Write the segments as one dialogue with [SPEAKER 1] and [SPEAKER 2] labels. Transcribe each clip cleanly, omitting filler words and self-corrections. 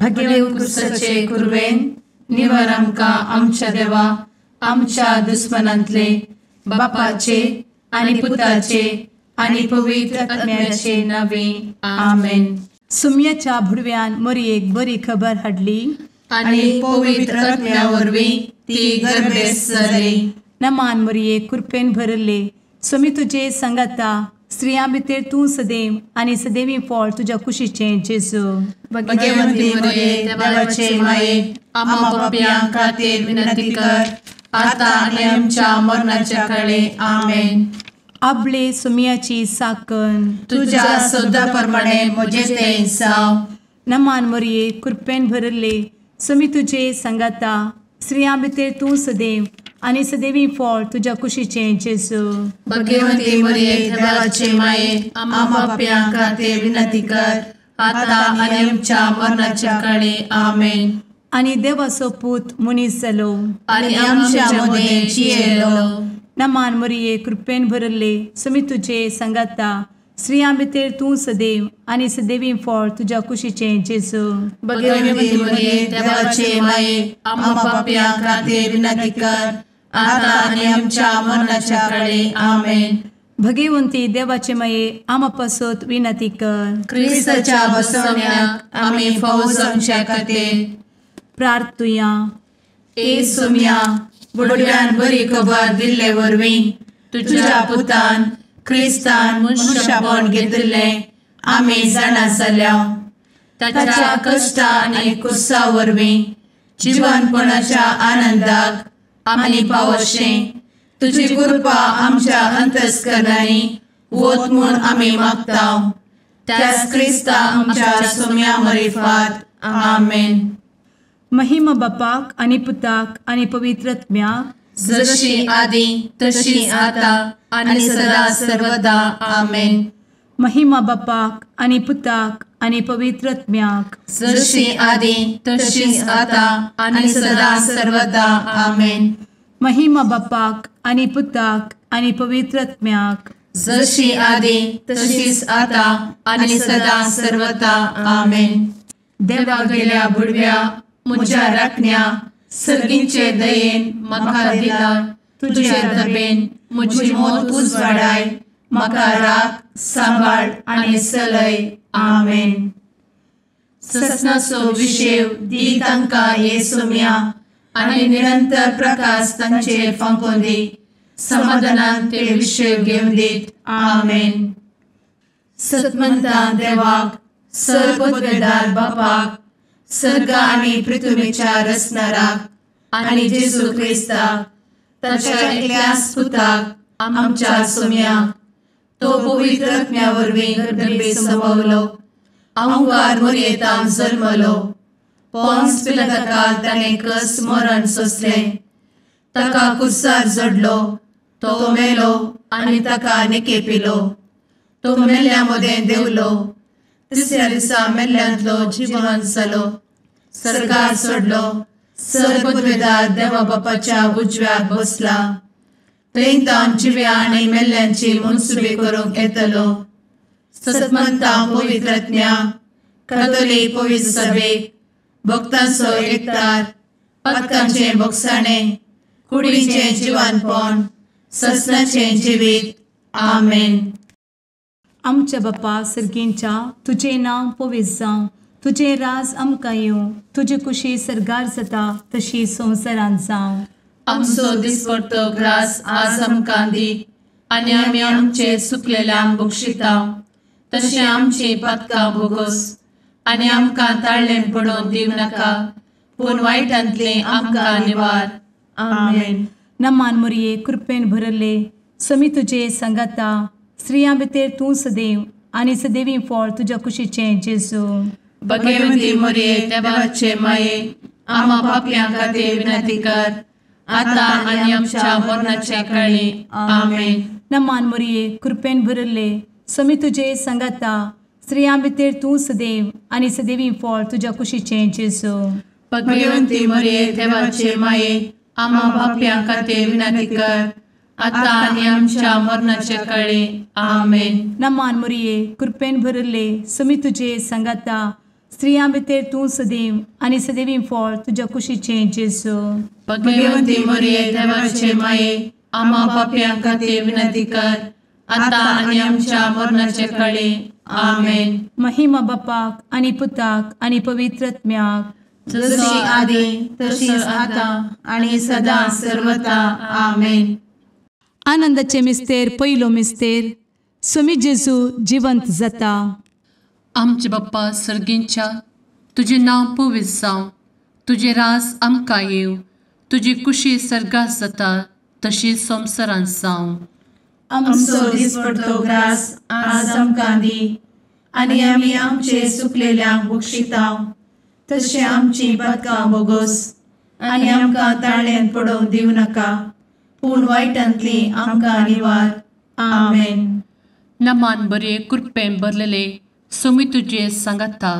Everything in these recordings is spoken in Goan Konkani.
[SPEAKER 1] भगेव कुरवेन निवर आमकां आमच्या देवा आमच्या दुस्मनांतले बापाचे आनी पुताचे आनी पवित्र आत्म्याचे नावे आमेन.
[SPEAKER 2] सुम्याच्या भुडव्यान मोरयेक बरी खबर हाडली
[SPEAKER 1] आनी पवित्र आत्म्या वरवीं ती गर्भेस्त जाली.
[SPEAKER 2] नमान मोरये, कृपेन भरले, स्वामी तुजे संगाता, स्त्रियां भितर तूं सदैव आनी सदैवी फळ तुज्या कुशीचें जेजू.
[SPEAKER 1] भगवंती मोरये, देवाचे माये, आम्हा पापयां खातीर विनंती कर आता आनी आमच्या मरणाच्या काळे. आमेन.
[SPEAKER 2] आपले सुम्याची साकन
[SPEAKER 1] तुज्या सदा प्रमाणे म्हजें तें जावं.
[SPEAKER 2] नमान मोरये, कृपेन भरले, स्वामी तुजे संगाता, स्त्रियां भितर तूं सदैव आनी सदैवी फळ तुज्या कुशीचें जेजू.
[SPEAKER 1] भगवंती मोरये, देवाचे माये, आम्हा पापयां खातीर विनंती कर आता आनी आमच्या मरणाच्या काळे. आमेन.
[SPEAKER 2] आनी देवाचो पूत मनीस जालो
[SPEAKER 1] आनी आमच्या मदें जियेलो.
[SPEAKER 2] नमान मोरये, कृपेन भरले, स्वामी तुजे संगाता, स्त्रियां भितर तूं सदैव आनी सदैवी फळ तुज्या कुशीचें जेजू.
[SPEAKER 1] भगवंती मोरये, देवाचे माये, आम्हा पापयां खातीर विनंती कर आता आनी आमच्या मरणाच्या काळे. आमेन.
[SPEAKER 2] भगवंती देवाचे माये, आम्हा पासत विनंती कर.
[SPEAKER 1] क्रिस्ताच्या बसवण्याक आमी फावो जावच्या खातीर
[SPEAKER 2] प्रार्थुया.
[SPEAKER 1] ए सुम्या, बुडव्यान बरी खबर दिल्ले वरवीं तुज्या पुतान क्रिस्तान मनशापण घेतिल्लें आमी जाणा जाल्या. ताच्या कश्टा आनी कुसा वरवीं जिवनपणाच्या आनंदाक आमी पावशें तुजी कृपा आमच्या अंतस्करणांनी वत म्हूण आमी मागता. त्याच क्रिस्ता आमच्या सुम्या मरिफात. आमेन.
[SPEAKER 2] महिमा बापाक आनी पुताक आनी पवित्र आत्म्याक,
[SPEAKER 1] जशी आदी तशी आता आनी सदा सर्वदा. आमेन.
[SPEAKER 2] महिमा बापाक आनी पुताक आनी पवित्र आत्म्याक,
[SPEAKER 1] जशी आदी तशी आता आनी सदा सर्वदा. आमेन.
[SPEAKER 2] महिमा बापाक आनी पुताक आनी पवित्र आत्म्याक,
[SPEAKER 1] जशी आदी तशीच आता आनी सदा सर्वदा. आमेन. देवा गेल्या बुडव्या म्हज्या राखण्या सर्गींचे दयेन म्हाका दिला तुजे दबेन म्हजी मोत उजवाडाय, म्हाका राख सांबाळ आनी चलय. आमेन. ससनाचो विशेव दी तांकां हे सोम्या आनी निरंतर प्रकाश तांचेर फांकोवन दी, समाधानान ते विशेव घेवन दीत. आमेन. सतमंता देवाक, सर्वपदवेदार बापाक, सर्ग आनी पृथ्वीच्या रचणाराक आनी जेजू क्रिस्ताक ताच्या एकल्याच पुताक आमच्या सोम्याक, तो पवित्र आत्म्या वरवीं गर्भे संभवलो, अहंकार मोरयेतान जल्मलो, पोन्स पिलाताकाल ताणें कस मरण सोंसलें, ताका कुर्सार जडलो, तो मेलो आनी ताका निकेपिलो, तो मेल्ल्या मदें देंवलो, तिसऱ्या दिसा मेल्ल्यांतलो जिवन जालो, सर्गार सोडलो, सर्वपदवेदार देवा बापाच्या उजव्याक बसला, थंय तावन जिव्या आनी मेल्ल्यांची मनसुबी करूंक येतलो. सतमंता पवित्र आत्म्या, कातोलीक पवित्र सभेक, भक्तांचो एकतार, पातकांचें भोगसाणें, कुडीचें जिवानपण, ससनाचें जिवीत. आमेन.
[SPEAKER 2] आमच्या बापा सर्गींच्या, तुजें नांव पवित्र जावं, तुजें राज आमकां येवं, तुजी कुशी सर्गार जाता तशी संवसारांत जावं.
[SPEAKER 1] आमचो दिसपडतो ग्रास आज आमकां दी आनी आमी आमचे सुकलेल्यांक बक्षिता तशें आमची पातकां भोगोस आनी आमकां ताळ्ळें पडोवन दिवं नाका, पूण वायटांतलें आमकां निवार. आमेन.
[SPEAKER 2] नमान मोरये, कृपेन भरले, स्वामी तुजे संगाता, स्त्रियां भितर तूं सदैव आनी सदैवी फळ तुज्या कुशीचें जेजू.
[SPEAKER 1] भगवंती मोरये, देवाचे माये, आम्हा पापयां खातीर विनंती कर आता आनी आमच्या मरणाच्या काळी. आमेन.
[SPEAKER 2] नमान मोरये, कृपेन भरले, स्वामी तुजे संगाता, स्त्रियां भितर तूं सदैव आनी सदैवी फळ तुज्या कुशीचें जेजू.
[SPEAKER 1] भगवंती मोरये, देवाचे माये, आम्हा पापयां खातीर विनंती कर आता आनी आमच्या मरणाच्या काळी. आमेन.
[SPEAKER 2] नमान मोरये, कृपेन भरले, स्वामी तुजे संगाता, स्त्रियां भितर तूं सदैव आनी सदैवी फळ तुज्या कुशीचें जेजू.
[SPEAKER 1] भगवंती मरिये देवाचे माये, आम्हा पापयां खातीर विनंती कर, आतां आनी आमच्या मरणाचे कळे. आमेन.
[SPEAKER 2] महिमा बापाक आनी पुताक आनी पवित्र आत्म्याक,
[SPEAKER 1] जशी आदी तशीच आतां आनी सदां सर्वता. आमेन.
[SPEAKER 2] आनंदाचे मिस्तेर पयलो मिस्तेर, स्वामी जेजू जिवंत जाता.
[SPEAKER 1] आमचे बाप्पा सर्गींच्या, तुजें नांव पवित्र जावं, तुजें राज आमकां येवं, तुजी कुशी सर्गात जाता तशी संवसारांत जावं. आमचो दिसपडतो ग्रास आज आमकां दी, आनी आमी आमचे सुकलेल्यांक बक्षिता तशें आमची पातकां बोगोस, आनी आमकां ताळ्यांत पडोवंक दिवं नाका, पूण वायटांतली आमकां निवार. आमेन. नमान बरे कृपेन भरलेले स्वामी तुजे सांगाता,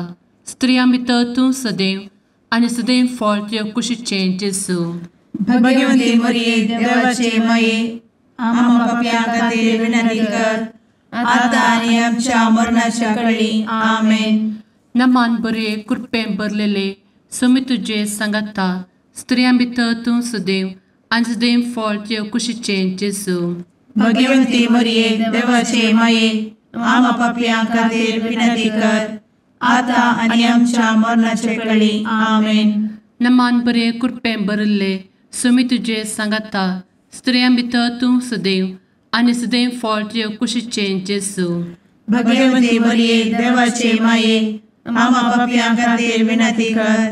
[SPEAKER 1] स्त्रियां भितर तूं सदैव आनी सदैव फळ तुज्या कुशीचें जेजू.
[SPEAKER 3] भगवंती मरिये देवाचे माये, आम्हा पापयां खातीर विनंती कर, आतां आनी आमच्या मरणाच्या कळी. आमेन.
[SPEAKER 1] नमान बरे कृपेन भरलेले स्वामी तुजे सांगाता, स्त्रियां भितर तूं सदैव आनी सदैव फळ तुज्या कुशीचें जेजू.
[SPEAKER 3] भगवंती मरिये देवाचे माये, आम्हा पापयां खातीर विनंती कर, आतां आनी आमच्या मरणाचे कळी. आमेन.
[SPEAKER 1] नमान बरे कृपेन भरिल्ले स्वामी तुजे सांगाता, स्त्रियां भितर तूं सदैव आनी सदैव फळ तुज्या कुशीचें जेजू.
[SPEAKER 3] भगवंती मरिये देवाचे माये, आम्हा पापयां खातीर विनंती कर,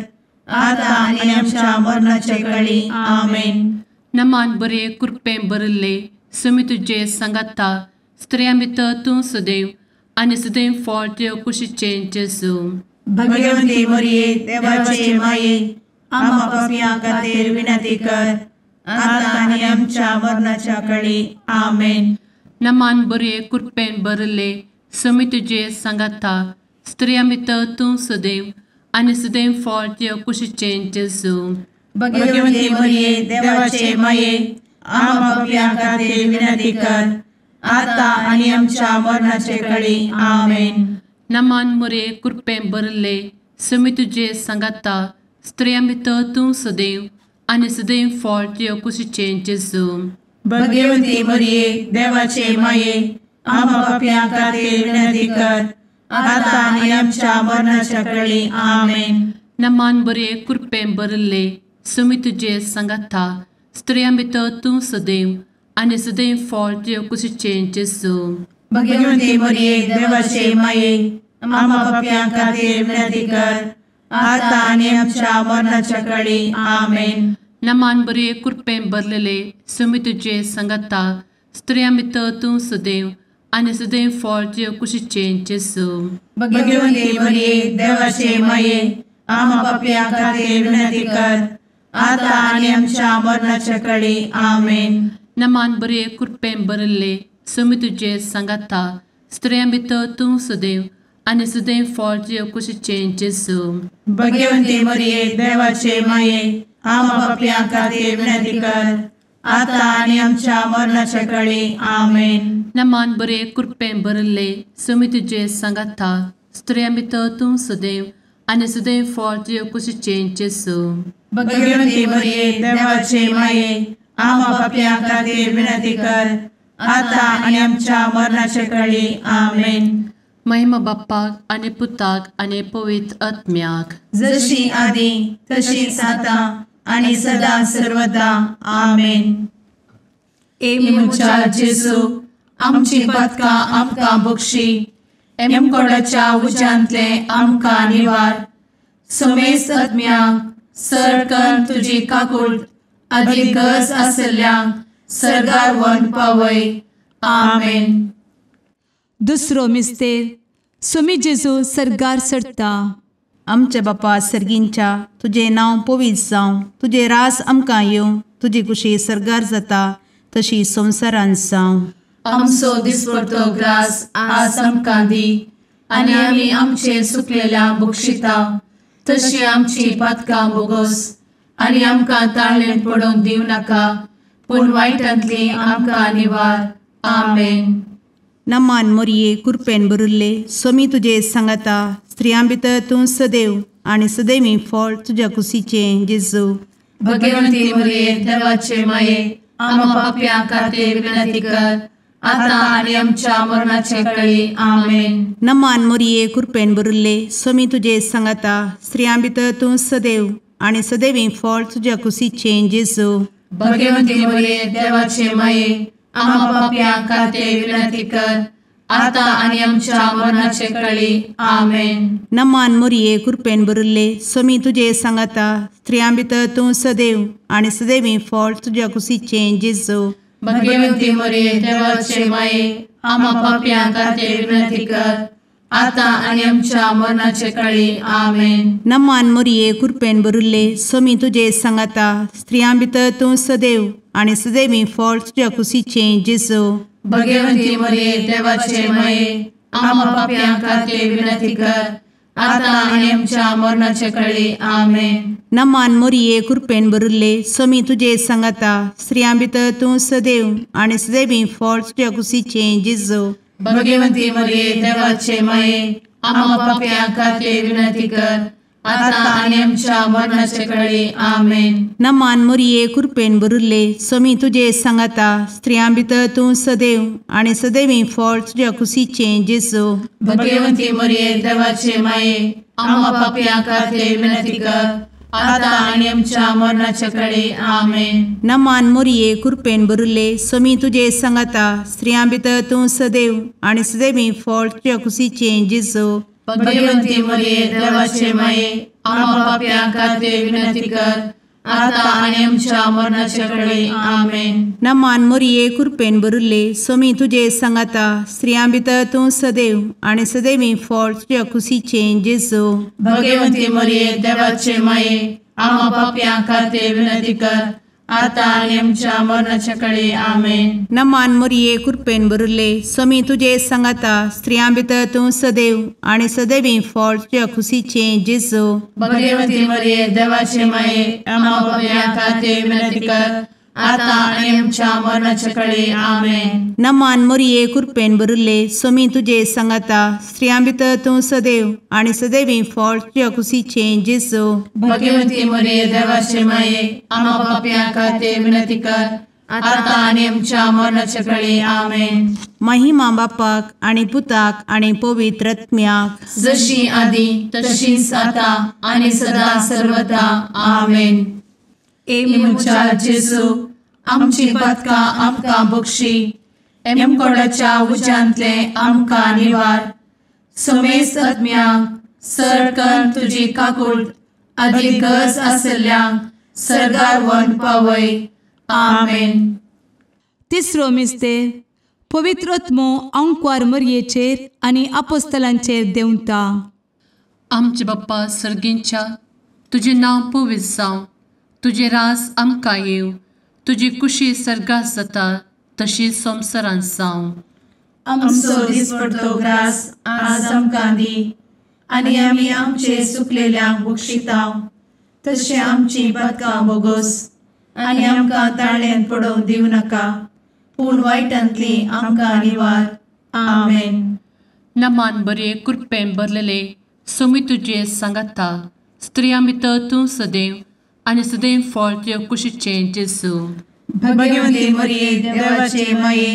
[SPEAKER 3] आतां आनी आमच्या मरणाचे कळी. आमेन.
[SPEAKER 1] नमान बरे कृपेन भरिल्ले स्वामी तुजे सांगाता, स्त्रियां भितर तूं सदैव आनी सदैव फळ तुज्या कुशीचें जेजू.
[SPEAKER 3] भगवंती मरिये देवाचे माये, आम्हा पापयां खातीर विनंती कर, आतां आनी आमच्या मरणाच्या कळी. आमेन.
[SPEAKER 1] नमान बरे कृपेन भरिल्ले स्वामी तुजे सांगाता, स्त्रियां भितर तूं सदैव आनी सदैव फळ तुज्या कुशीचें जेजू.
[SPEAKER 3] भगवंती मरिये देवाचे माये, आम्हा पापयां खातीर विनंती कर, आतां आनी आमच्या मरणाचे कळी. आमेन.
[SPEAKER 1] नमान मरिये कृपेन भरिल्ले स्वामी तुजे सांगाता, स्त्रियां भितर तूं सदैव आनी सदैव फळ तुज्या कुशीचें जेजू.
[SPEAKER 3] भगवंती मरिये देवाचे माये, आम्हा पापयां खातीर विनंती कर, आतां आनी आमच्या मरणाच्या कळी. आमेन.
[SPEAKER 1] नमान बरे कृपेन भरिल्ले स्वामी तुजे सांगाता, स्त्रियां भितर तूं सदैव आनी सदैव फळ तुज्या कुशीचें जेजू.
[SPEAKER 3] भगवंती मरिये देवाचे माये, आम्हा पापयां खातीर विनंती कर, आतां आनी आमच्या मरणाच्या कळी. आमेन.
[SPEAKER 1] नमान बरे कृपेन भरलेले स्वामी तुजे सांगाता, स्त्रियां भितर तूं सदैव आनी सदैव फळ तुज्या कुशीचें जेजू.
[SPEAKER 3] भगवंती मरिये देवाचे माये, आम्हा पापयां खातीर विनंती कर, आतां आनी आमच्या मरणाच्या कळी. आमेन.
[SPEAKER 1] नमान बरे कृपेन भरिल्ले स्वामी तुजे सांगाता, स्त्रियां भितर तूं सदैव आनी सदैव फळ तुज्या कुशीचें जेजू.
[SPEAKER 3] भगवंती मरिये देवाचे माये, आम्हा पापयां खातीर विनंती कर, आतां आनी आमच्या मरणाच्या कळी. आमेन.
[SPEAKER 1] नमान बरे कृपेन भरिल्ले स्वामी तुजे सांगाता, स्त्रियां भितर तूं सदैव आनी सदैव फळ तुज्या कुशीचें जेजू.
[SPEAKER 3] भगवंती मरिये देवाचे माये, आम्हा पापयां खातीर विनंती कर, आतां आनी आमच्या मरणाच्या कळी. आमेन.
[SPEAKER 1] महिमा बाप्पाक आनी पुताक आनी पवित्र आत्म्याक,
[SPEAKER 3] जशी आदी तशीच आतां आनी सदां सर्वदा. आमेन.
[SPEAKER 1] ए म्हज्या जेजू, आमची पातकां आमकां बक्षी, एमकोडाच्या उज्यांतले आमकां निवार, समेस्त आत्म्यांक सरकन तुजी काकूट आदी गरज आशिल्ल्यांक सर्गार व्हरून पावय. आमेन.
[SPEAKER 2] दुसरो मिस्तेर, स्वामी जेजू सर्गार चडटा.
[SPEAKER 4] आमच्या बापा सर्गींच्या, तुजें नांव पवित्र जावं, तुजें राज आमकां येवं, तुजी कुशी सर्गार जाता तशी संवसारांत जावं.
[SPEAKER 1] आमचो दिसपडतो ग्रास आज आमकां दी, आनी आमी आमचे सुकलेल्या बक्षिता तशी आमची पातकां बोगोस, आनी आमकां ताळ्ळेंत पडोवंक दिवं नाका, पूण वायटांतली आमकां निवार. आमेन.
[SPEAKER 4] नमान मोरये कृपेन भरिल्ले स्वामी तुजे सांगाता, स्त्रियां भितर तूं सदैव आनी सदैवी फळ तुज्या कुशीचें जेजू।
[SPEAKER 1] भगवंती मरिये देवाचे माये आम्हा पाप्यां खातीर विनंती कर आता आनी आमच्या मरणाचे वेळी। आमेन।
[SPEAKER 4] नमान मरिये कृपेन भरिल्ले स्वामी तुजे सांगाता स्त्रियां भितर तूं सदैव आनी सदैवी फळ तुज्या कुशीचें जेजू।
[SPEAKER 1] भगवंती मरिये देवाचे माये आम्हा पाप्यां खातीर विनंती कर आता आनी आमच्या मरणाचे वेळी। आमेन।
[SPEAKER 4] नमान मरिये कृपेन भरिल्ले स्वामी तुजे सांगाता स्त्रियां भितर तूं सदैव आनी सदैवी फळ तुज्या कुशीचें जेजू।
[SPEAKER 1] भगवंती मरिये देवाचे माये आम्हा पाप्यां खातीर विनंती कर आता आनी आमच्या मरणाचे वेळी। आमेन।
[SPEAKER 4] नमान मरिये कृपेन भरिल्ले स्वामी तुजे सांगाता स्त्रियां भितर तूं सदैव आनी सदैवी फळ तुज्या कुशीचें जेजू।
[SPEAKER 1] भगवंती मरिये देवाचे माये आम्हा पाप्यां खातीर विनंती कर आता आनी आमच्या मरणाचे वेळी। आमेन।
[SPEAKER 4] नमान मरिये कृपेन भरिल्ले स्वामी तुजे सांगाता स्त्रियां भितर तूं सदैव आनी सदैवी फळ तुज्या कुशीचें जेजू।
[SPEAKER 1] भगवंती मरिये देवाचे माये आम्हा पाप्यां खातीर विनंती कर आता आनी आमच्या मरणाचे वेळी। आमेन।
[SPEAKER 4] नमान मरिये कृपेन भरिल्ले स्वामी तुजे सांगाता स्त्रियां भितर तूं सदैव आनी सदैवी फळ तुज्या कुशीचें जेजू।
[SPEAKER 1] भगवंती मरिये देवाचे माये आम्हा पाप्यां खातीर विनंती कर आता आनी आमच्या मरणाचे वेळी। आमेन।
[SPEAKER 4] नमान मरिये कृपेन भरिल्ले स्वामी तुजे सांगाता स्त्रियां भितर तूं सदैव आनी सदैवी फळ तुज्या कुशीचें जेजू।
[SPEAKER 1] भगवंती मरिये देवाचे माये आम्हा पाप्यां खातीर विनंती कर आता आनी आमच्या मरणाचे वेळी। आमेन।
[SPEAKER 4] नमान मरिये कृपेन भरिल्ले स्वामी तुजे सांगाता स्त्रियां भितर तूं सदैव आनी सदैवी फळ तुज्या कुशीचें जेजू।
[SPEAKER 1] भगवंती मरिये देवाचे माये आम्हा पाप्यां खातीर विनंती कर आता आनी आमच्या मरणाचे वेळी। आमेन।
[SPEAKER 4] नमान मरिये कृपेन भरिल्ले स्वामी तुजे सांगाता स्त्रियां भितर तूं सदैव आनी सदैवी फळ तुज्या कुशीचें जेजू।
[SPEAKER 1] भगवंती मरिये देवाचे माये आम्हा पाप्यां खातीर विनंती कर आता आनी आमच्या मरणाचे वेळी। आमेन।
[SPEAKER 4] नमान मरिये कृपेन भरिल्ले स्वामी तुजे सांगाता स्त्रियां भितर तूं सदैव आनी सदैवी फळ तुज्या कुशीचें जेजू।
[SPEAKER 1] भगवंती मरिये देवाचे माये आम्हा पाप्यां खातीर विनंती कर आता आनी आमच्या मरणाचे वेळी। आमेन।
[SPEAKER 4] महिमा बापाक आनी पुताक आनी पवित्र आत्म्याक
[SPEAKER 1] जशी आदी तशीच आता आनी सदा सर्वदा। आमेन। ए म्हज्या जेजू आमची पातकां आमकां बक्षी एमकोडाच्या उज्यांतले आमकां निवार समेस्त आत्म्यांक सरकन तुजी काकूट आदी गरज आशिल्ल्यांक सर्गार व्हरून पावय। आमेन।
[SPEAKER 2] तिसरो मिस्तेर पवित्र आत्मो आंकवार मरयेचेर आनी आपोस्तलांचेर देंवता।
[SPEAKER 1] आमचे बाप्पा सर्गींच्या तुजें नांव पवित्र जावं, तुजें राज आमकां येवं, तुजी कुशी सर्गात जाता तशी संवसारांत जावं।
[SPEAKER 3] आमचो दिसपडतो ग्रास आज आमकां दी आनी आमी आमचे सुकलेल्यांक बक्षिता तशें आमची पातकां बोगोस आनी आमकां ताळ्यान पडोवंक दिवं नाका पूण वायटांतली आमकां निवार। आमेन।
[SPEAKER 1] नमान बरे कृपेन भरलेले स्वामी तुजे सांगाता स्त्रियां भितर तूं सदैव आनी सदैव फळ तुज्या कुशीचें जेजू।
[SPEAKER 3] भगवंती मरिये देवाचे माये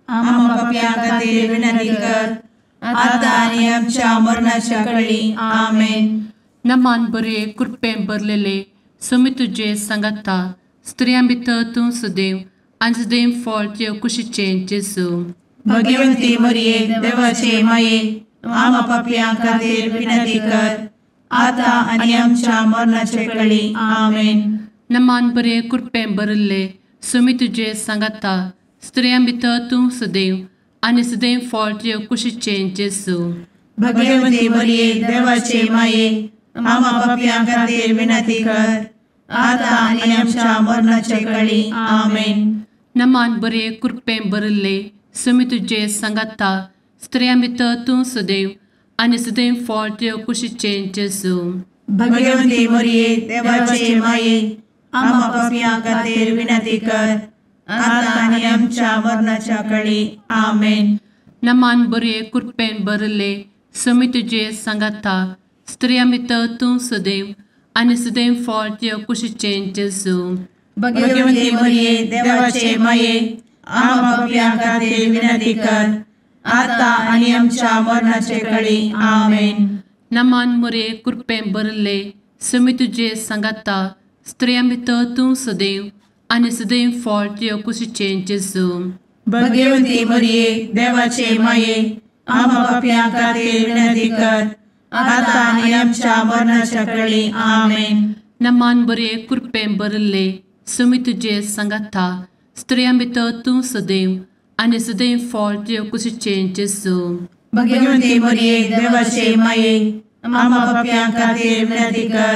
[SPEAKER 3] आम्हा पाप्यां खातीर विनंती कर आता आनी आमच्या मरणाच्या वेळी। आमेन।
[SPEAKER 1] नमान बरे कृपेन भरलेले स्वामी तुजे सांगाता स्त्रियां भितर तूं सदैव आनी सदैव फळ तुज्या कुशीचें जेजू।
[SPEAKER 3] भगवंती मरिये देवाचे माये आम्हा पाप्यां खातीर विनंती कर आता आनी आमच्या मरणाचे वेळी। आमेन।
[SPEAKER 1] नमान बरे कृपेन भरिल्ले स्वामी तुजे सांगाता स्त्रियां भितर तूं सदैव आनी सदैव फळ तुज्या कुशीचें जेजू।
[SPEAKER 3] भगवंती मरिये देवाचे माये आम्हा पाप्यां खातीर विनंती कर आता आनी आमच्या मरणाचे वेळी। आमेन।
[SPEAKER 1] नमान बरे कृपेन भरिल्ले स्वामी तुजे सांगाता स्त्रियां भितर तूं सदैव आनी सदैव फळ तुज्या कुशीचें जेजू।
[SPEAKER 3] भगवंती मरिये देवाचे माये आम्हा पाप्यां खातीर विनंती कर आता आनी आमच्या मरणाच्या वेळी। आमेन।
[SPEAKER 1] नमान बरे कृपेन भरिल्ले समी तुजे सांगाता स्त्रियां भितर तूं सदैव आनी सदैव फळ तुज्या कुशीचें जेजू।
[SPEAKER 3] भगवती मरिये देवाचे माये आम्हा पाप्यां खातीर विनंती कर आता आनी आमच्या मरणाचे कळी। आमेन।
[SPEAKER 1] नमान मोरये कृपेन भरिल्ले समी तुजे सांगाता स्त्रियां भितर तूं सदैव आनी सदैव फळ तुज्या कुशीचें जेजू।
[SPEAKER 3] भगवती मरिये देवाचे माये आम्हा पाप्यां खातीर विनंती कर आता आनी आमच्या मरणाच्या कळी। आमेन।
[SPEAKER 1] नमान बरे कृपेन भरिल्ले समी तुजे सांगाता स्त्रियां भितर तूं सदैव आनी सदैव फळ तुज्या कुशीचें जेजू।
[SPEAKER 3] भगवती मरिये देवाचे माये आम्हा पाप्यां खातीर विनंती कर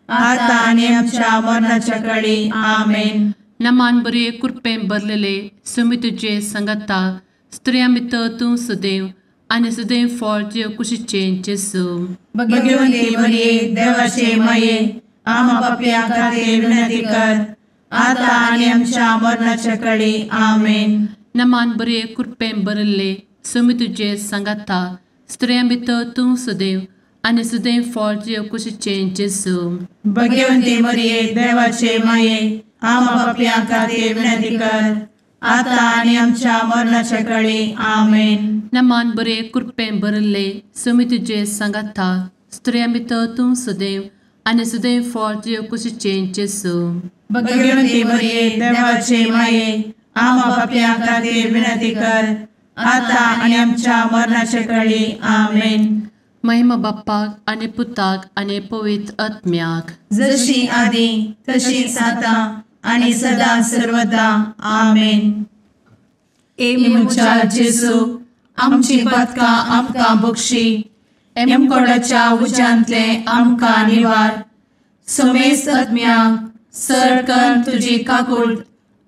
[SPEAKER 3] आता आनी आमच्या मरणाच्या कळी। आमेन।
[SPEAKER 1] नमान बरे कृपेन भरिल्ले समी तुजे सांगाता स्त्रियां भितर तूं सदैव आनी सदैव फळ तुज्या कुशीचें जेजू।
[SPEAKER 3] भगवती मरिये देवाचे माये आम्हा पाप्यां खातीर विनंती कर आता आनी आमच्या मरणाच्या कळी। आमेन।
[SPEAKER 1] नमान बरे कृपेन भरिल्ले समी तुजे सांगाता स्त्रियां भितर तूं सदैव आनी सदैव फळ तुज्या कुशीचें जेजू।
[SPEAKER 3] भगवती मरिये देवाचे माये आम्हा पाप्यां खातीर विनंती कर आता आनी आमच्या मरणाच्या कळी। आमेन।
[SPEAKER 1] नमान बरे कृपेन भरिल्ले समी तुजे सांगाता स्त्रियां भितर तूं सदैव आनी सदैव फळ तुज्या कुशीचें जेजू।
[SPEAKER 3] भगवती मरिये देवाचे माये आम्हा पाप्यां खातीर विनंती कर आता आनी आमच्या मरणाच्या कळी। आमेन।
[SPEAKER 1] महिमा बाप्पाक आनी पुताक आनी पवित्र आत्म्याक,
[SPEAKER 3] जशी आदी तशीच आता आनी सदा सर्वदा। आमेन। ए म्हज्या जेजू आमची पातकां आमकां बक्षी, एमकोडाच्या उज्यांतले आमकां निवार, समेस्त आत्म्यांक सरकन तुजी काकूट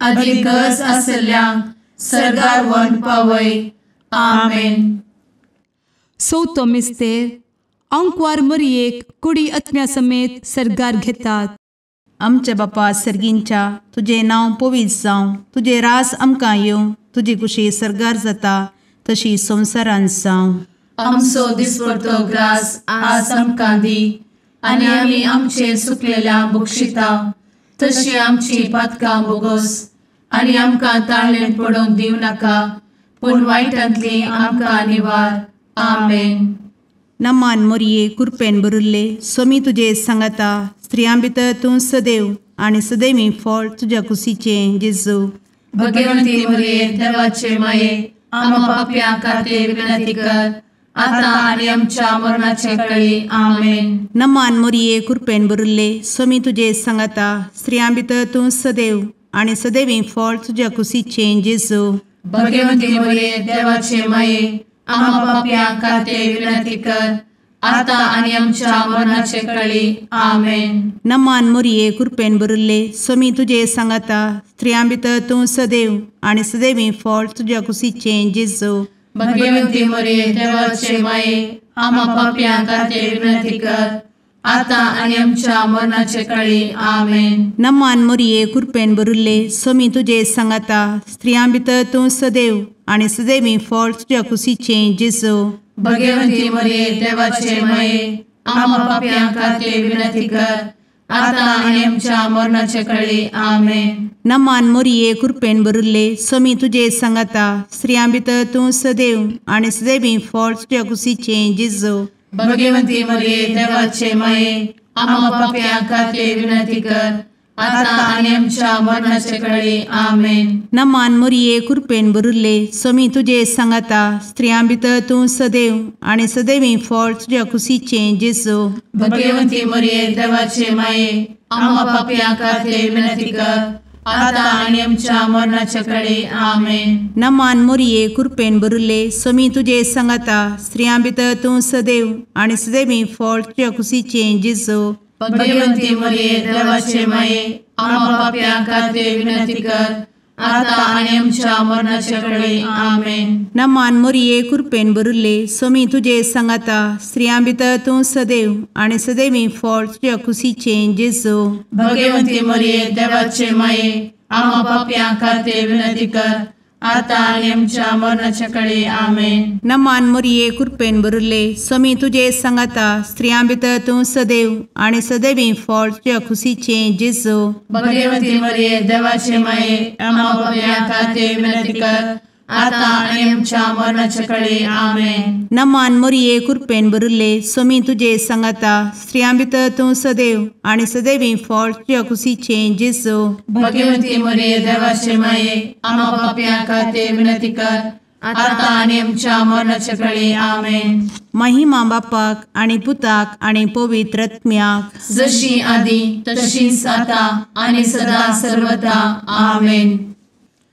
[SPEAKER 3] आदी गरज आसल्ल्यांक सर्गार व्हरून पावय। आमेन।
[SPEAKER 2] चवथो मिस्तेर आंकवार मरियेक कुडी आत्म्या समेत सर्गार घेतात।
[SPEAKER 4] आमच्या बापा सर्गींच्या तुजें नांव पवित्र जावं, तुजें राज आमकां येवं, तुजी कुशी सर्गार जाता तशी संवसारांत जावं।
[SPEAKER 1] आमचो दिसपडतो ग्रास आज आमकां दी आनी आमी आमचे सुकलेल्या बक्षिता तशी आमची पातकां बोगोस आनी आमकां ताळेन पडोवंक दिवं नाका पूण वायटांतली आमकां निवार। आमेन।
[SPEAKER 4] नमान मोरये कृपेन भरिल्ले स्वामी तुजे सांगाता स्त्रियां भितर तूं सदैव आनी सदैवी फळ तुज्या कुशीचें जेजू।
[SPEAKER 1] भगवंती मोरये देवाचे माये आम्हा पाप्यां खातीर विनंती कर आता आनी आमच्या मरणाचे कळी। आमेन।
[SPEAKER 4] नमान मोरये कृपेन भरिल्ले स्वामी तुजे सांगाता स्त्रियां भितर तूं सदैव आनी सदैवी फळ तुज्या कुशीचें जेजू।
[SPEAKER 1] भगवंती मोरये देवाचे माये आम्हा पाप्यां खातीर विनंती कर आता आनी आमच्या मरणाचे कळी। आमेन।
[SPEAKER 4] नमान मोरये कृपेन भरिल्ले स्वामी तुजे सांगाता स्त्रियां भितर तूं सदैव आनी सदैवी फळ तुज्या कुशीचें जेजू।
[SPEAKER 1] भगवंती मोरये देवाचे माये आम्हा पाप्यां खातीर विनंती कर आता आनी आमच्या मरणाचे कळी। आमेन।
[SPEAKER 4] नमान मोरये कृपेन भरिल्ले स्वामी तुजे सांगाता स्त्रियां भितर तूं सदैव आनी सदैवी फळ तुज्या कुशीचें जेजू।
[SPEAKER 1] भगवंती मोरये देवाचे माये आम्हा पाप्यां खातीर विनंती कर आता आनी आमच्या मरणाचे कळी। आमेन।
[SPEAKER 4] नमान मोरये कृपेन भरिल्ले स्वामी तुजे सांगाता स्त्रियां भितर तूं सदैव आनी सदैवी फळ तुज्या कुशीचें जेजू।
[SPEAKER 1] भगवंती मोरये देवाचे माये आम्हा पाप्यां खातीर विनंती कर आता आनी आमच्या मरणाचे कळी। आमेन।
[SPEAKER 4] नमान मोरये कृपेन भरिल्ले स्वामी तुजे सांगाता स्त्रियां भितर तूं सदैव आनी सदैवी फळ तुज्या कुशीचें जेजू।
[SPEAKER 1] भगवंती मोरये देवाचे माये आम्हा पाप्यां खातीर विनंती कर आता आनी आमच्या मरणाचे कळी। आमेन।
[SPEAKER 4] नमान मोरये कृपेन भरिल्ले स्वामी तुजे सांगाता स्त्रियां भितर तूं सदैव आनी सदैवी फळ तुज्या कुशीचें जेजू।
[SPEAKER 1] भगवंती मोरये देवाचे माये आम्हा पाप्यां खातीर विनंती कर आता आनी आमच्या मरणाचे कळी। आमेन।
[SPEAKER 4] नमान मोरये कृपेन भरिल्ले स्वामी तुजे सांगाता स्त्रियां भितर तूं सदैव आनी सदैवी फळ तुज्या कुशीचें जेजू।
[SPEAKER 1] भगवंती मोरये देवाचे माये आम्हा पाप्यां खातीर विनंती कर
[SPEAKER 3] आतां आनी आमच्या मरणाच्या कळे. आमेन.
[SPEAKER 4] नमान मोरये कृपेन भरिल्ले, स्वामी तुजे सांगाता, स्त्रियां भितर तूं सदैव आनी सदैवी फळ तुज्या खुशीचें जेजू.
[SPEAKER 3] भगवती मरिये देवाचे माये, आम्हा पाप्यां खातीर विनंती कर, आतां आनी आमच्या मरणाच्या कळे. आमेन.
[SPEAKER 4] नमान मोरये कृपेन भरिल्ले, स्वामी तुजे सांगाता, स्त्रियां भितर तूं सदैव आनी सदैवी फळ तुज्या खुशीचें जेजू.
[SPEAKER 3] भगवती मरिये देवाचे माये, आम्हा पाप्यां खातीर विनंती कर, आतां आनी आमच्या मरणाच्या कळे. आमेन.
[SPEAKER 4] महिमा बापाक आनी पुताक आनी पवित्र आत्म्याक,
[SPEAKER 3] जशी आदी तशीच आतां आनी सदा सर्वदा. आमेन.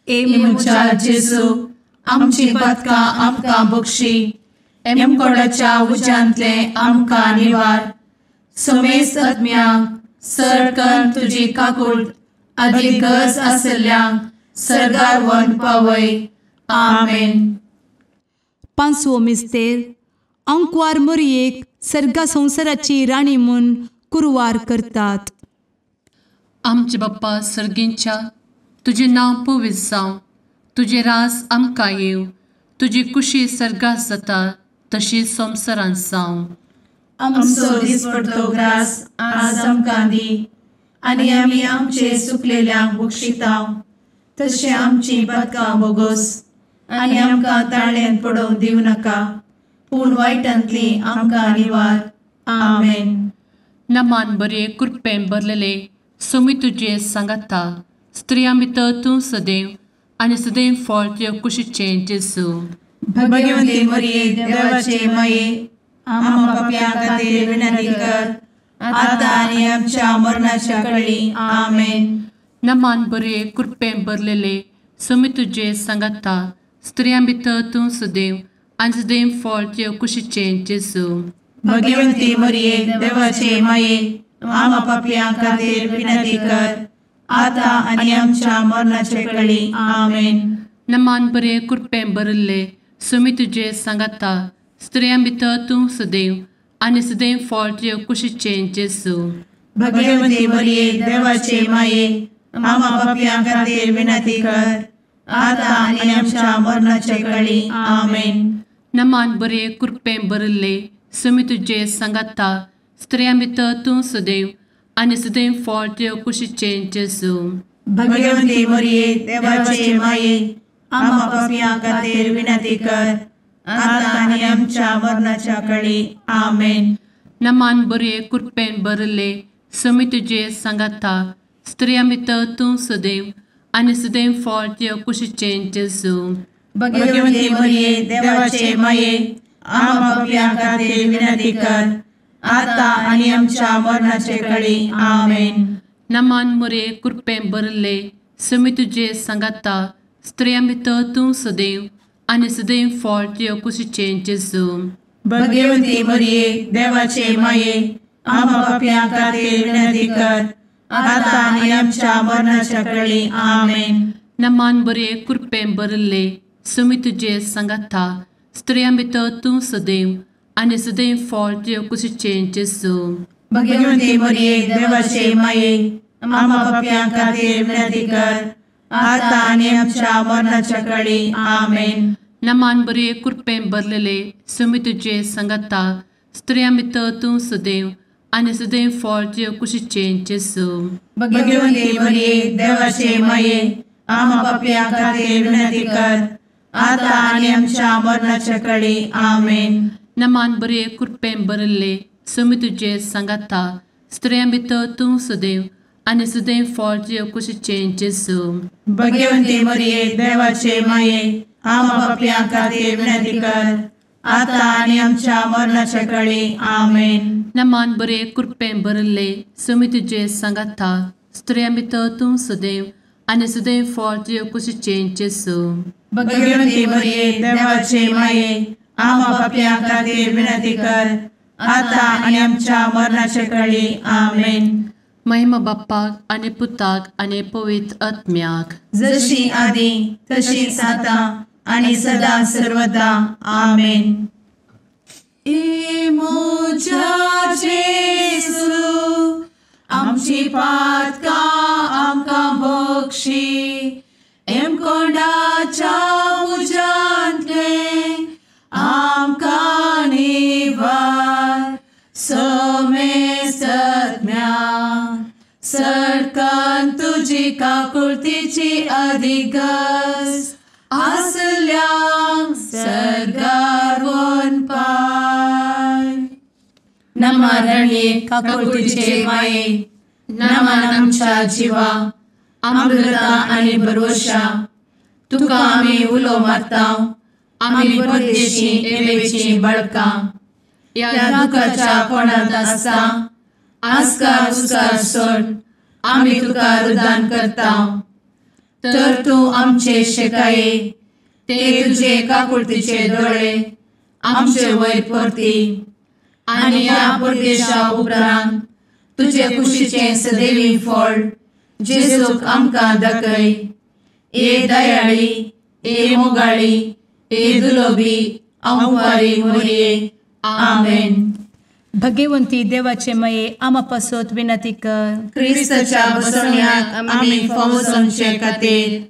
[SPEAKER 3] ए म्हज्या जेजू, आमची पातकां आमकां बक्षी, एमकोडाच्या उज्यांतले आमकां निवार, समेस्त आत्म्यांक सरकन तुजी काकूट आदी गरज आशिल्ल्यांक सर्गार व्हरून पावय. आमेन.
[SPEAKER 2] पांचवो मिस्तेर. आंकवार मोरयेक सर्गा संवसाराची राणी म्हूण कुरवार करतात.
[SPEAKER 1] आमचे बाप्पा सर्गींच्या, तुजें नांव पवित्र जावं, तुजें राज आमकां येवं, तुजी कुशी सर्गात जाता तशी संवसारांत जावं.
[SPEAKER 3] आमचो दिसपडतो ग्रास आज आमकां दी, आनी आमी आमचे सुकलेल्यांक बक्षितांव, तशें आमची पातकां बोगोस, आनी आमकां ताळ्यांत पडोवंक दिवं नाका, पूण वायटांतली आमकां निवार. आमेन.
[SPEAKER 1] नमान बरे कृपेन भरलेले, स्वामी तुजे सांगाता, स्त्रियां भितर तूं सदैव आनी सदैव फळ तुज्या कुशीचें जेजू.
[SPEAKER 3] भगवती मरिये देवाचे माये, आम्हा पाप्यां खातीर विनंती कर, आतां आनी आमच्या मरणाच्या कळी. आमेन.
[SPEAKER 1] नमान बरे कृपेन भरलेले, स्वामी तुजे सांगाता, स्त्रियां भितर तूं सदैव आनी सदैव फळ तुज्या कुशीचें जेजू.
[SPEAKER 3] भगवती मरिये देवाचे माये, आम्हा पाप्यां खातीर विनंती कर, आतां आनी आमच्या मरणाच्या कळी. आमेन.
[SPEAKER 1] नमान बरे कृपेन भरिल्ले, स्वामी तुजे सांगाता, स्त्रियां भितर तूं सदैव आनी सदैव फळ तुज्या कुशीचें जेजू.
[SPEAKER 3] भगवती मरिये देवाचे माये, आम्हा पाप्यां खातीर विनंती कर, आतां आनी आमच्या मरणाच्या कळी. आमेन.
[SPEAKER 1] नमान बरे कृपेन भरिल्ले, स्वामी तुजे सांगाता, स्त्रियां भितर तूं सदैव आनी सदैव फळ तुज्या कुशीचें जेजू.
[SPEAKER 3] भगवती मरिये देवाचे माये, आम्हा पाप्यां खातीर विनंती कर, आतां आनी आमच्या मरणाच्या कळी. आमेन.
[SPEAKER 1] नमान बरे कृपेन भरिल्ले, स्वामी तुजे सांगाता, स्त्रियां भितर तूं सदैव आनी सदैव फळ तुज्या कुशीचें जेजू.
[SPEAKER 3] भगवती मरिये देवाचे माये, आम्हा पाप्यां खातीर विनंती कर, आतां आनी आमच्या मरणाचे कळी. आमेन.
[SPEAKER 1] नमान मरिये कृपेन भरिल्ले, स्वामी तुजे सांगाता, स्त्रियां भितर तूं सदैव आनी सदैव फळ तुज्या कुशीचें जेजू.
[SPEAKER 3] भगवती मरिये देवाचे माये, आम्हा पाप्यां खातीर विनंती कर, आतां आनी आमच्या मरणाच्या कळी. आमेन.
[SPEAKER 1] नमान बरे कृपेन भरिल्ले, स्वामी तुजे सांगाता, स्त्रियां भितर तूं सदैव आनी सदैव फळ तुज्या कुशीचें जेजू.
[SPEAKER 3] भगवती मरिये देवाचे माये, आम्हा पाप्यां खातीर विनंती कर, आतां आनी आमच्या मरणाच्या कळी. आमेन.
[SPEAKER 1] नमान बरे कृपेन भरलेले, स्वामी तुजे सांगाता, स्त्रियां भितर तूं सदैव आनी सदैव फळ तुज्या कुशीचें जेजू.
[SPEAKER 3] भगवती मरिये देवाचे माये, आम्हा पाप्यां खातीर विनंती कर, आतां आनी आमच्या मरणाच्या कळी. आमेन.
[SPEAKER 1] नमान बरे कृपेन भरिल्ले, स्वामी तुजे सांगाता, स्त्रियां भितर तूं सदैव आनी सदैव फळ तुज्या कुशीचें जेजू.
[SPEAKER 3] भगवती मरिये देवाचे माये, आम्हा पाप्यां खातीर विनंती कर, आतां आनी आमच्या मरणाच्या कळी. आमेन.
[SPEAKER 1] नमान बरे कृपेन भरिल्ले, स्वामी तुजे सांगाता, स्त्रियां भितर तूं सदैव आनी सदैव फळ तुज्या कुशीचें जेजू.
[SPEAKER 3] भगवती मरिये देवाचे माये, आम्हा पाप्यां खातीर विनंती कर, आतां आनी आमच्या मरणाच्या कळी. आमेन.
[SPEAKER 1] महिमा बाप्पाक आनी पुताक आनी पवित्र आत्म्याक,
[SPEAKER 3] जशी आदी तशीच आतां आनी सदा सर्वदा. आमेन. ए म्हज्या जेजू, आमची पातकां आमकां बक्षी, एमकोंडाच्या
[SPEAKER 1] तुजी काकुळतीची अधिक गरज आसल्यांक सर्गार वनपाय. नमा रणये काकुळतीचे माये, नमन आमच्या जिवा, अमृता आनी भरवशा, तुका आमी उलो मारता, आमी परदेशी एवेची बळकां, ह्या दुखाच्या कोणांत आसता आस्कार उस्कार सोड आमी तुका रुदान करता. तर तूं आमचे शेकाये ते तुजे काकुळतीचे दोळे आमचे वयर परती आनी ह्या परदेशा उपरांत तुजे कुशीचें सदैवी फळ जेजूक आमकां दाखय. ए दयाळी, ए मोगाळी, ए दुलोबी अंवारी मोरये. आमेन.
[SPEAKER 2] भगवंती देवाचे मये आमा पासत विनंती कर.
[SPEAKER 3] क्रिस्ताच्या बसवण्याक आमी फावो जावचे खातीर.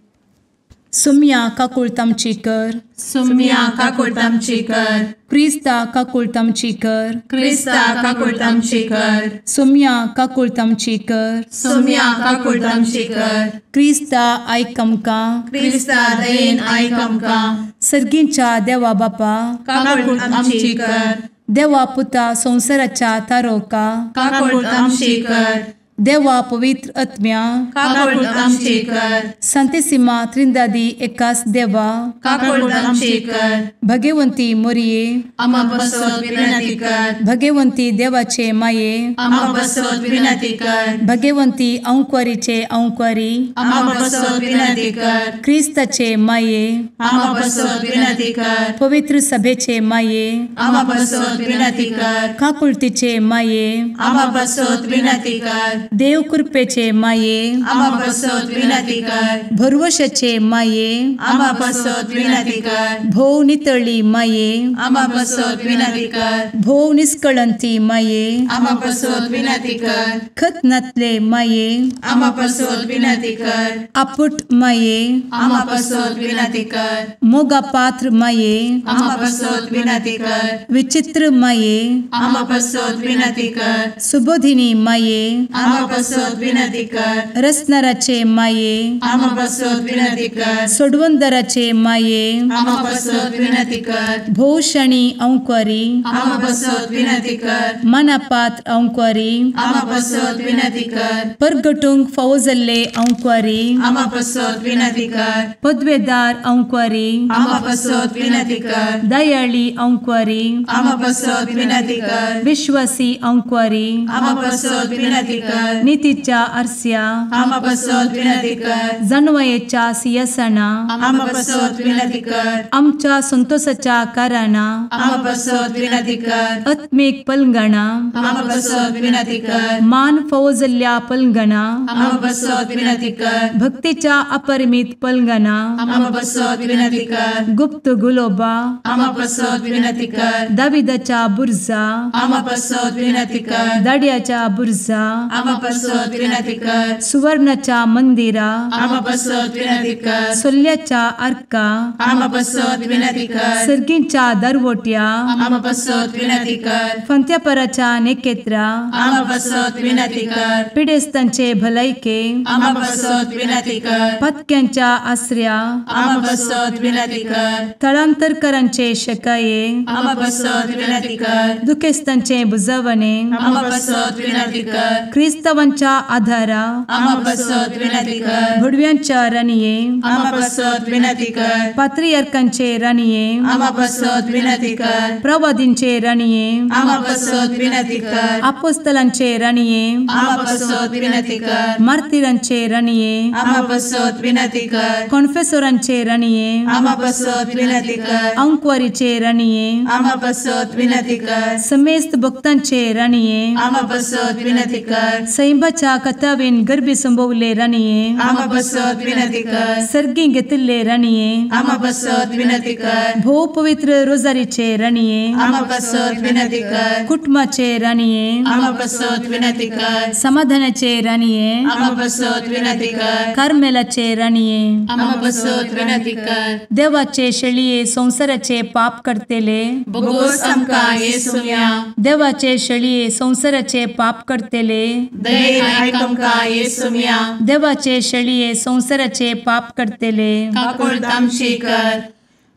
[SPEAKER 2] सुम्या काकुळट आमची कर.
[SPEAKER 3] सुम्या काकुळट आमची कर.
[SPEAKER 2] क्रिस्ता काकुळट आमची कर.
[SPEAKER 3] क्रिस्ता काकुळट आमची कर.
[SPEAKER 2] सुम्या काकुळट आमची कर.
[SPEAKER 3] सुम्या काकुळट आमची कर.
[SPEAKER 2] क्रिस्ता आयक आमकां.
[SPEAKER 3] क्रिस्ता दयेन आयक आमकां.
[SPEAKER 2] सर्गींच्या देवा बापा
[SPEAKER 3] काकुळट आमची कर.
[SPEAKER 2] देवा पुता संवसाराच्या तारोका
[SPEAKER 3] काकुळट आमची कर.
[SPEAKER 2] देवा पवित्र आत्म्या
[SPEAKER 3] काकुळट आमची कर.
[SPEAKER 2] संतेसिमा त्रिंदादी एकास देवा
[SPEAKER 3] काकुळट आमची कर.
[SPEAKER 2] भगवंती मोरये
[SPEAKER 3] आमा पासत विनंती कर.
[SPEAKER 2] भगवंती देवाचे माये
[SPEAKER 3] आमा पासत विनंती कर.
[SPEAKER 2] भगवंती अंकुरीचे अंकुरी
[SPEAKER 3] आमा पासत विनंती कर.
[SPEAKER 2] क्रिस्ताचे माये
[SPEAKER 3] आमा पासत विनंती कर.
[SPEAKER 2] पवित्र सभेचे माये
[SPEAKER 3] आमा पासत विनंती कर.
[SPEAKER 2] काकुळतीचे माये
[SPEAKER 3] आमा पासत विनंती कर.
[SPEAKER 2] देव कृपेचे माये
[SPEAKER 3] आमा पासत विनंती कर.
[SPEAKER 2] भरवशाचे माये
[SPEAKER 3] आमा पासत विनंती कर.
[SPEAKER 2] भोव नितळी माये
[SPEAKER 3] आमा पासत विनंती कर.
[SPEAKER 2] भोव निष्कळंती माये
[SPEAKER 3] आमा पासत विनंती कर.
[SPEAKER 2] खत नातले माये
[SPEAKER 3] आमा पासत विनंती कर.
[SPEAKER 2] आपुट माये
[SPEAKER 3] आमा पासत विनंती कर.
[SPEAKER 2] मोगा पात्र माये
[SPEAKER 3] आमा पासत विनंती कर.
[SPEAKER 2] विचित्र माये
[SPEAKER 3] आमा पासत विनंती कर.
[SPEAKER 2] सुबोधिनी माये
[SPEAKER 3] आमा पासत विनंती कर.
[SPEAKER 2] रसनाराचे माये
[SPEAKER 3] आमा पासत विनंती कर.
[SPEAKER 2] सोडवंदराचे माये
[SPEAKER 3] आमा पासत विनंती कर.
[SPEAKER 2] भोवशणी अंकुरी
[SPEAKER 3] आमा पासत विनंती कर.
[SPEAKER 2] मनापात्र अंकुरी
[SPEAKER 3] आमा पासत विनंती कर.
[SPEAKER 2] परगटूंक फावो जाल्ले अंकुरी
[SPEAKER 3] आमा पासत विनंती कर.
[SPEAKER 2] पदवेदार अंकुरी
[SPEAKER 3] आमा पासत विनंती कर.
[SPEAKER 2] दयाळी अंकुरी
[SPEAKER 3] आमा पासत विनंती कर.
[SPEAKER 2] विश्वासी अंकुरी
[SPEAKER 3] आमा पासत विनंती कर.
[SPEAKER 2] नितीच्या आरस्या
[SPEAKER 3] आमा पासत विनंती कर.
[SPEAKER 2] जानवयेच्या सिंहासना
[SPEAKER 3] आमा पासत विनंती कर.
[SPEAKER 2] आमच्या संतोषाच्या कारणा
[SPEAKER 3] आमा पासत विनंती कर.
[SPEAKER 2] आत्मीक पलंगणा
[SPEAKER 3] आमा पासत विनंती कर.
[SPEAKER 2] मान फावो जाल्ल्या पलंगणा
[SPEAKER 3] आमा पासत विनंती कर.
[SPEAKER 2] भक्तीच्या अपरिमित पलंगणा
[SPEAKER 3] आमा पासत विनंती कर.
[SPEAKER 2] गुप्त गुलोबा
[SPEAKER 3] आमा पासत विनंती कर.
[SPEAKER 2] दाविदाच्या बुर्जा
[SPEAKER 3] आमा पासत विनंती कर.
[SPEAKER 2] दाड्याच्या बुर्जा
[SPEAKER 3] आमा पासत विनंती कर.
[SPEAKER 2] सुवर्णाच्या मंदिरा
[SPEAKER 3] आमा पासत विनंती कर.
[SPEAKER 2] सोल्ल्याच्या आर्का
[SPEAKER 3] आमा पासत विनंती कर.
[SPEAKER 2] सर्गींच्या दरवट्या
[SPEAKER 3] आमा पासत विनंती कर.
[SPEAKER 2] फंत्यापराच्या नेकेत्रा
[SPEAKER 3] आमा पासत विनंती कर.
[SPEAKER 2] पिडेस्तांचे भलायके
[SPEAKER 3] आमा पासत विनंती कर.
[SPEAKER 2] पत्क्यांच्या आसऱ्या
[SPEAKER 3] आमा पासत विनंती कर.
[SPEAKER 2] थळांतरकरांचे शकाये
[SPEAKER 3] आमा पासत विनंती कर.
[SPEAKER 2] दुखेस्तांचे बुजवणे
[SPEAKER 3] आमा पासत विनंती कर.
[SPEAKER 2] क्रिस्तावांच्या आधारा
[SPEAKER 3] आमा पासत विनंती कर.
[SPEAKER 2] भुडव्यांच्या राणये
[SPEAKER 3] आमा पासत विनंती कर.
[SPEAKER 2] पात्रियार्कांचे राणये
[SPEAKER 3] आमा पासत विनंती कर.
[SPEAKER 2] प्रवादींचे राणये
[SPEAKER 3] आमा पासत विनंती कर.
[SPEAKER 2] अपोस्तलांचे राणये
[SPEAKER 3] आमा पासत विनंती कर.
[SPEAKER 2] मार्तिरांचे राणये
[SPEAKER 3] आमा पासत विनंती कर.
[SPEAKER 2] कॉन्फेसोरांचे राणये
[SPEAKER 3] आमा पासत विनंती कर.
[SPEAKER 2] अंकुवारीचे राणये
[SPEAKER 3] आमा पासत विनंती कर.
[SPEAKER 2] समेस्त भक्तांचे राणये
[SPEAKER 3] आमा पासत विनंती कर.
[SPEAKER 2] सैंबाच्या कथावेन गर्भी संभवले राणये
[SPEAKER 3] आमा पासत विनंती कर.
[SPEAKER 2] सर्गी घेतिल्ले राणये
[SPEAKER 3] आमा पासत विनंती कर.
[SPEAKER 2] भोव पवित्र रोजारीचे राणये
[SPEAKER 3] आमा पासत विनंती कर.
[SPEAKER 2] कुटुंबाचे राणये
[SPEAKER 3] आमा पासत विनंती कर.
[SPEAKER 2] समाधानाचे राणये
[SPEAKER 3] आमा पासत विनंती कर.
[SPEAKER 2] कार्मेलाचे राणये
[SPEAKER 1] आमा पासत विनंती कर.
[SPEAKER 2] देवाचे शेळये संवसाराचे पाप करतेले
[SPEAKER 1] बोगोस आमकां येसुम्या
[SPEAKER 2] देवाचे शेळये संवसाराचे पाप करतेले
[SPEAKER 1] दयेन आयक आमकां येसुम्या।
[SPEAKER 2] देवाचे शेळये संवसाराचे पाप करतले
[SPEAKER 1] काकुळट आमची कर।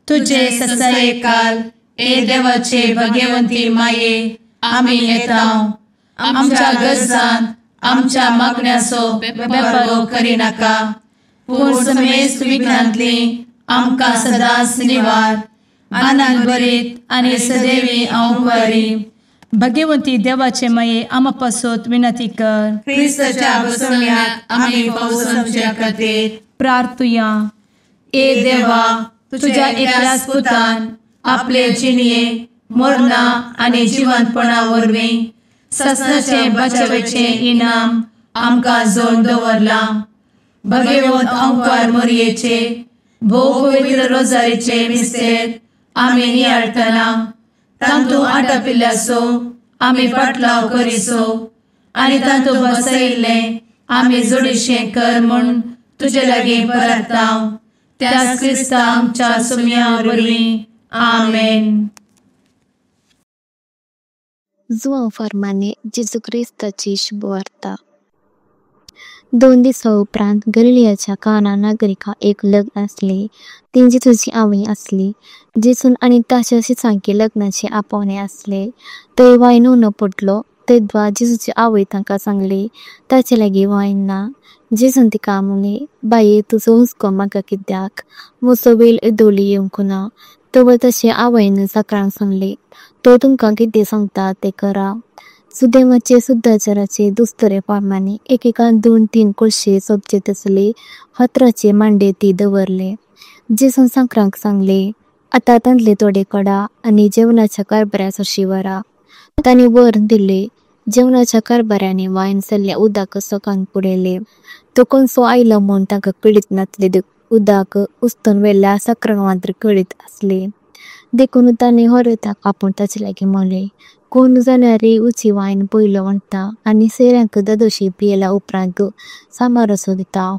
[SPEAKER 2] तुजे
[SPEAKER 1] ससायेकाल ए देवाचे भगवंती माये आमी येता आमच्या गरजान आमच्या मागण्याचो बेपर्वो करिनाका पूण समेस्त विघ्नांतली आमकां सदांच निवार। आनंद भरीत आनी सदैवी अंवकारी
[SPEAKER 2] भगवंती देवाचे माये आमा पासत विनंती कर।
[SPEAKER 1] क्रिस्ताच्या बसवण्याक आमी पावसाच्या खातीर
[SPEAKER 2] प्रार्थुया।
[SPEAKER 1] ए देवा तुझ्या एकल्याच पुतान आपले जिणये मरणा आनी जिवंतपणा वरवीं ससनाचे बचावेचे इनाम आमकां जोडून दवरलां। भगवंत अंकार मोरयेचे भोव पवित्र रोजारीचे मिस्तेर आमी नियाळटना तांतू आटापिल्ल्याचो आमी पाटलाव करिसो आनी तांतू बसयिल्लें आमी जोडीशें कर म्हूण तुजे लागीं परता त्याच क्रिस्ता आमच्या सुम्या वरवीं आमेन।
[SPEAKER 5] जुआंव फर्माने जेजू क्रिस्ताची शुभवार्ता। 2 दिसां उपरांत गलिलियाच्या काना नागरिका एक लग्न आसले। ती जेजूची आवय आसली। जेजून आनी ताच्या शिसांकी लग्नाचे आपोवणे आसले। थंय वायन उणो पडलो तेद्वा जेजूची आवय तांकां सांगली ताचे लागीं वायन ना। जेजून तिका म्हणलें, बाये तुजो हुस्को म्हाका कित्याक, म्हजो वेळ येदोळी येवंक ना। तवर ताचे आवयन चाकरांक सांगलें, तो तुमकां कितें सांगता तें करा। सुदेवाचे सुद्दाचाराचे दुसरे फार्मांनी एकेकान 2-3 कळशे सोबचे तसले फातराचे मांडे ती दवरले। जेजून चाकरांक सांगले, आतां तांतले थोडे कडा आनी जेवणाच्या कारभाऱ्या सरशी व्हरा। तांणी व्हरून दिले। जेवणाच्या कारभाऱ्यांनी वायन जाल्ल्या उदक लोकांक पुरयलें। तो कोणसो आयलो म्हूण तांकां कळीत नासलें। उदक उस्तून व्हेल्ल्या चाकरांक मात्र कळीत आसलें। देखून तांणी होरेताक आपोवन ताचे लागीं म्हणलें, कोण जाल्यार उची वायन पयलो म्हणटा आनी सोयऱ्यांक दादोशी पियेल्या उपरांत सामारसो दिता,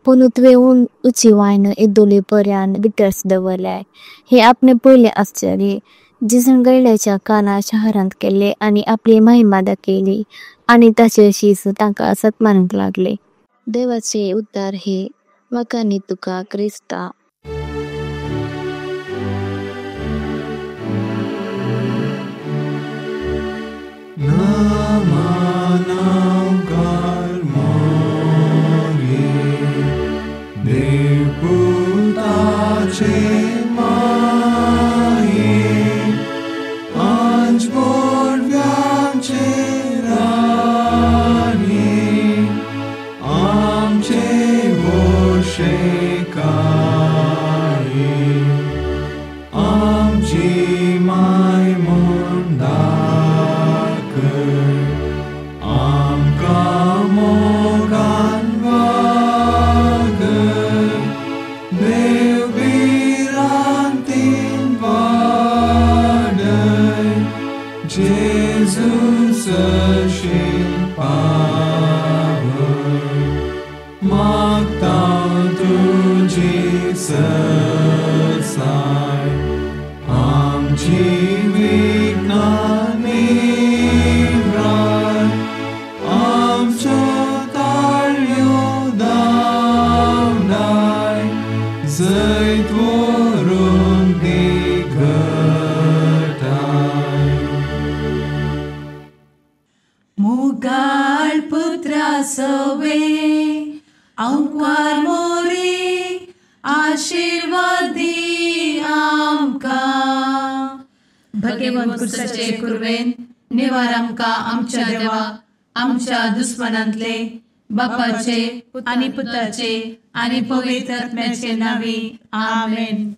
[SPEAKER 5] पूण तुवें उची वायन येदोळी पर्यान भितर दवरल्याय। हें आपणें पयलें आश्चर्य जेजून गलिलियाच्या काना शहरांत केलें आनी आपली महिमा दाखयली आनी ताचे शीस तांकां सत्मानूंक लागले। देवाचे उद्धार हे वाकांनी तुका क्रिस्ता।
[SPEAKER 1] कुर्वेन निवार आमकां आमच्या देवा आमच्या दुस्मनांतले बापाचे आनी पुताचे आनी पवित्र आत्म्याचे नांवी आमेन।